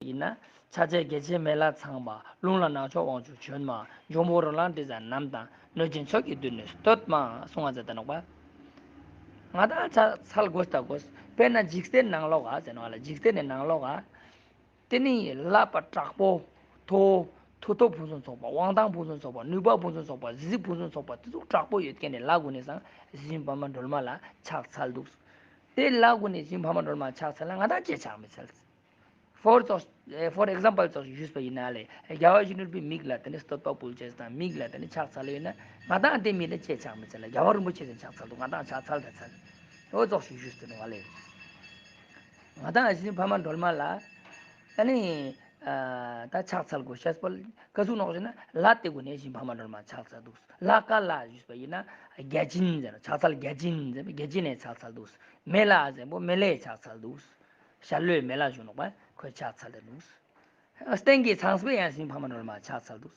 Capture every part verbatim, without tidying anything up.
ཡིན་ན། ཕྱག་འཚལ་རྒྱལ་ཆེན་མེ་ལྷ་ཚངས་པ། རླུང་ལ་སྣ་ཚོགས་དབང་ཕྱུག་བྱོན་མ། འབྱུང་པོ་རོ་ལངས་དྲི་ཟ་རྣམས་དང་། གནོད་སྦྱིན་ཚོགས་ཀྱིས་མདུན་ནས་བསྟོད་མ་གསུང་བ་མཛད་དེ་ནོག་པ། ང་དང་ཕྱག་འཚལ་དགོས་ད་དགོས། དཔེར་ན་འཇིག་རྟེན་ནང་ལོགས་ཀ་ཟེར་ནོག་ལ། འཇིག་རྟེན་ནི་ནང་ལོགས་ཀ། དེ་ནི་ལྷ་པ་དྲག་པོ། མཐུ། མཐུ་སྟོབས་ཕུན་སུམ་ཚོགས་པ། དབང་ཐང་ཕུན་སུམ་ཚོགས་པ། ནུས་པ་ཕུན་སུམ་ཚོགས་པ། གཟི་བརྗིད་ཕུན་སུམ་ཚོགས་པ། དེ་ཚོ་དྲག་པོ་ཡོད་མཁན་ནི་ལྷ་གུན་ནི་སང་གཞི་འབངས་མ་སྒྲོལ་མ་ལ་ཕྱག་འཚལ་འདུག། དེ་ལྷ་གུན་ནི་གཞི་འབངས་མ་སྒྲོལ་མ་ཕྱག་འཚལ་ན་ང་དང་ཅི་ཕྱག་མི་འཚལ། For ཙོགས། For example ཙོགས་ཞུས་པ་ཡིན་ན་ལེ། རྒྱལ་བ་ཡིད་བཞིན་ནོར་བུའི་མིག་ལ་དེ་ནི་བསྟོད་པ་ཕུལ་ཅེས་དང་མིག་ལ་དེ་ནི་ཕྱག་འཚལ་ཡོད་ན། ང་དང་དེ་མི་ལ་ཅི་ཕྱག་མི་འཚལ་ལ། རྒྱལ་བ་རིན་པོ་ཆེ་ཟེར་ཕྱག་འཚལ་འདུག། ང་དང་ཕྱག་འཚལ་ད་འཚལ། འོ་ཙོགས་ཞིག་ཞུས་ཏེ་ནོག་ལེ། ང་དང་གཞི་འབངས་མ་སྒྲོལ་མ་ལ། ཨ་ནི། ད་ཕྱག་འཚལ་དགོས་ཤེས་པོ། ག་ཟུག་ནོག་ཟེར་ན་ལྷ་དེ་གུན་ནི་གཞི་འབངས་མ་སྒྲོལ་མ་ཕྱག་འཚལ་འདུག། ལྷ་ག་ལ་ཞུས་པ་ཡིན་ན། བརྒྱ་བྱིན་ཟེར་ནོག། ཕྱག་འཚལ་བརྒྱ་བྱིན་ཟེར་ནོག། བརྒྱ་བྱིན་ནི་ཕྱག་འཚལ་འདུག། མེ་ལྷ་ཟེར་པོ་མེ་ལྷས་ཕྱག་འཚལ་འདུག། ཞྭ་ལུའི་མེ་ལྷ་ཞུ་ནོག་པ། ཁོས་ཕྱག་འཚལ་ཏེ་འདུག། སྟེང་གི་ཚངས་པས་ཡང་གཞི་འབངས་མ་སྒྲོལ་མ་ཕྱག་འཚལ་འདུག།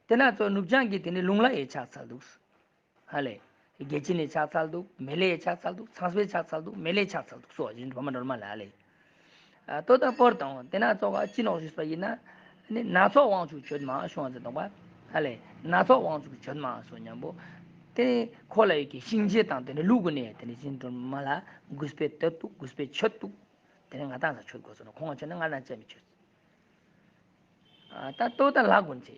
དེ་ན་ཙོགས་ནུབ་བྱང་གི་དེ་ནི་རླུང་ལྷ་ཡིས་ཕྱག་འཚལ་འདུག། ཧ་ལེ། བརྒྱ་བྱིན་ནི་ཕྱག་འཚལ་འདུག། མེ་ལྷས་ཕྱག་འཚལ་འདུག། ཚངས་པས་ཕྱག་འཚལ་འདུག། མེ་ལྷས་ཕྱག་འཚལ་འདུག་སོགས་གཞི་འབངས་མ་སྒྲོལ་མ་ལ་ཧ་ལེ། ལྟོ་དང་པོར་དང་དེ་ན་ཙོགས་ཅི་ནོག་ཞུས་པ་ཡིན་ན། ནི་སྣ་ཚོགས་དབང་ཕྱུག་བྱོན་མ་གསུང་བ་མཛད་དོག་པ། ཧ་ལེ། སྣ་ཚོགས་དབང་ཕྱུག་བྱོན་མ་གསུང་ཉམ་པོ། དེ་ནི་ཁོ་ལ་ཡོད་ཀྱི་གཤིན་རྗེ་དང་དེ་ནི་ཀླུ་གུན་ནི་དེ་ནི་གཞི་འབངས་མ་ལ་གུས་པས་བསྟོད་འདུག། གུས་པས་མཆོད་འདུག། དེ་ནི་ང་དང་ས་མཆོད་དགོས་སོ་ནོག། ཁོང་མཆོད་ན་ང་དང་ཅི་མི་མཆོད། ད་ལྟོ་དང་ལྷ་གུན་ཚེ།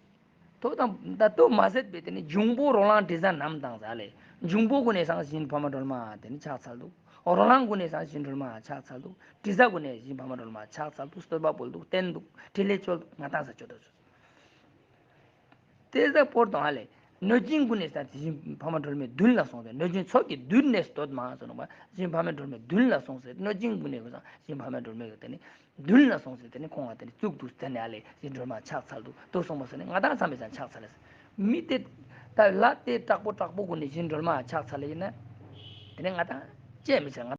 ལྟོ་དང་ད་ལྟོ་མ་ཟད་པའི་དེ་ནི་འབྱུང་པོ་རོ་ལངས་དྲི་ཟ་རྣམས་དང་ཟ་ལེ། འབྱུང་པོ་གུན་ནི་སང་གཞི་འབངས་མ་སྒྲོལ་མ་དེ་ནི་ཕྱག་འཚལ་འདུག། རོ་ལངས་གུན་ནི་སང་གཞི་འབངས་སྒྲོལ་མ་ཕྱག་འཚལ་འདུག། དྲི་ཟ་གུན་ནི་གཞི་འབངས་མ་སྒྲོལ་མ་ཕྱག་འཚལ་འདུག། བསྟོད་པ་ཕུལ་འདུག། བསྟན་འདུག། ཕྲིན་ལས་བཅོལ་འདུག། ང་དང་ས་མཆོད་དོ། དེ་ཟ་པོར་དང་ཧ་ལེ། གནོད་སྦྱིན་གུན་ནི་ས་གཞི་འབངས་མ་སྒྲོལ་མའི་མདུན་ལ་སོང་སྟེ་གནོད་སྦྱིན་ཚོགས་ཀྱིས་མདུན་ནས་བསྟོད་མ་གསུང་ནོག་པ། གཞི་འབངས་མ་སྒྲོལ་མའི་མདུན་ལ་སོང་སྟེ་གནོད་སྦྱིན་གུན་ནི་གུན་སང་གཞི་འབངས་མ་སྒྲོལ་མའི་དེ་ནི་མདུན་ལ་སོང་སྟེ་དེ་ནི་ཁོང་བ་དེ་ནི་བཙུགས་འདུག། དེ་ནི་ཨ་ལེ་གཞི་སྒྲོལ་མ་ཕྱག་འཚལ་འདུག་ཏོ་གསུངས་པ་སོ་ནི་ང་དང་ཚང་མས་ཀྱང་ཕྱག་འཚལ་ལེ། མི་དེ་ད་ལ་དེ་དྲག་པོ་དྲག་པོ་གུན་ནི་གཞི་སྒྲོལ་མ་ཕྱག་འཚལ་ལེ་ཡིན་ན། དེ་ནི་ང་དང་ཅི་མི་ཚལ། ང་